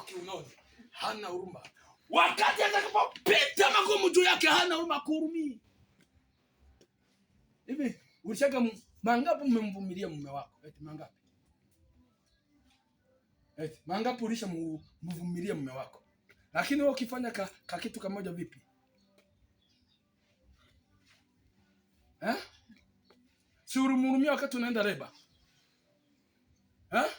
Kiunoni, hana huruma. Wakati atakapopita magumu juu yake, hana huruma, kuhurumii. Hivi ulishaka mangapi mmemvumilia mume wako? Eti mangapi? Eti mangapi ulishamvumilia mume wako? Lakini wewe ukifanya ka kitu kamoja vipi? Eh? Si ulimhurumia wakati unaenda leba? Eh?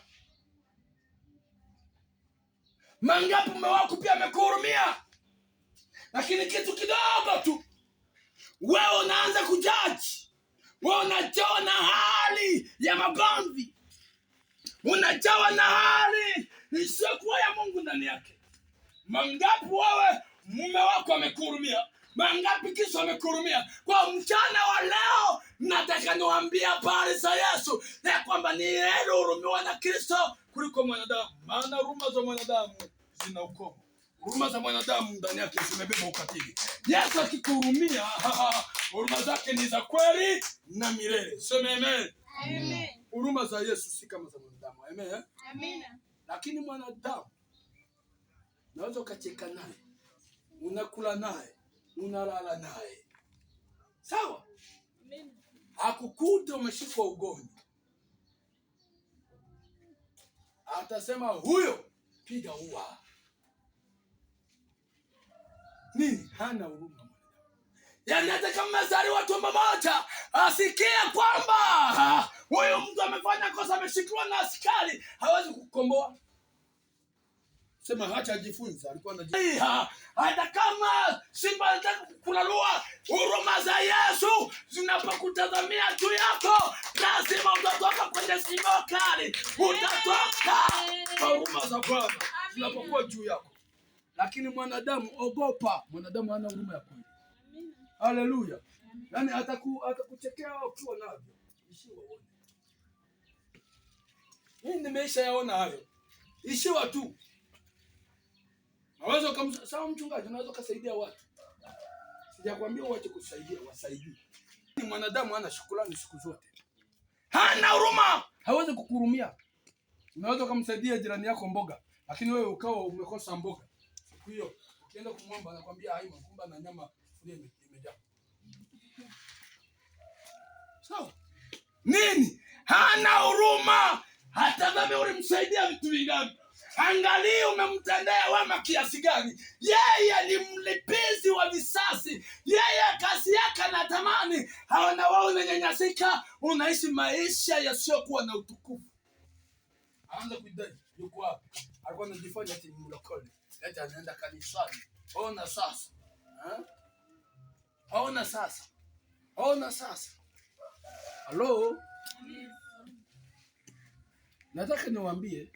Mangapi mume wako pia amekuhurumia? Lakini kitu kidogo tu wewe unaanza kujaji. Wewe unajawa na hali ya magomvi, unajawa na hali isiyokuwa ya Mungu ndani yake. Mangapi wewe mume wako amekuhurumia? Mangapi Kristo amekuhurumia? Kwa mchana wa leo nataka niwaambie habari za Yesu ya kwamba ni heri hurumiwa na Kristo kuliko mwanadamu, maana huruma za mwanadamu zina ukomo. Huruma za mwanadamu ndani yake zimebeba ukatili. Yesu akikuhurumia, huruma zake ni za kweli na milele. Sema amen. Amen. Huruma za Yesu si kama za mwanadamu. Amen. Amina. Lakini mwanadamu naweza ukacheka naye, unakula naye, unalala naye, sawa? Amina. Akukuta umeshikwa ugonjwa, atasema huyo piga ua. Nini? Hana huruma mwanadamu. Yaani hata kama amezaliwa tumbo moja, asikie kwamba huyu mtu amefanya kosa, ameshikiwa na askari, hawezi kukomboa. Sema hacha ajifunze, alikuwa anajifunza. Hata kama simba anataka kukulalua, huruma za Yesu zinapokutazamia juu yako, lazima utatoka kwenye simba kali, utatoka kwa huruma za Bwana zinapokuwa juu yako. Lakini mwanadamu, ogopa, mwanadamu hana huruma ya kweli. Amina. Haleluya! Yaani atakuchekea ukiwa navyo, ishiwa uone. Mimi nimeisha yaona hayo, ishiwa tu. Unaweza sawa, mchungaji, unaweza ukasaidia watu. Sijakwambia uache kusaidia, wasaidie. Ni mwanadamu hana shukrani siku zote, hana huruma, hawezi kukuhurumia. Unaweza ukamsaidia jirani yako mboga, lakini wewe ukawa umekosa mboga siku hiyo, ukienda kumwomba anakwambia haima, kumba na nyama sufuria imejaa. Sawa? Nini? Hana huruma. Hata kama ulimsaidia vitu vingapi, angalia umemtendea wema kiasi gani. Yeye ni mlipizi wa visasi. Yeye kazi yake anatamani haona wewe unanyanyasika, unaishi maisha yasiyokuwa na utukufu. Aanza kuidai, yuko wapi? Alikuwa anajifanya ati ni mlokole, eti anaenda kanisani. Ona sasa, ha? Ona sasa, ona sasa. Halo, nataka niwaambie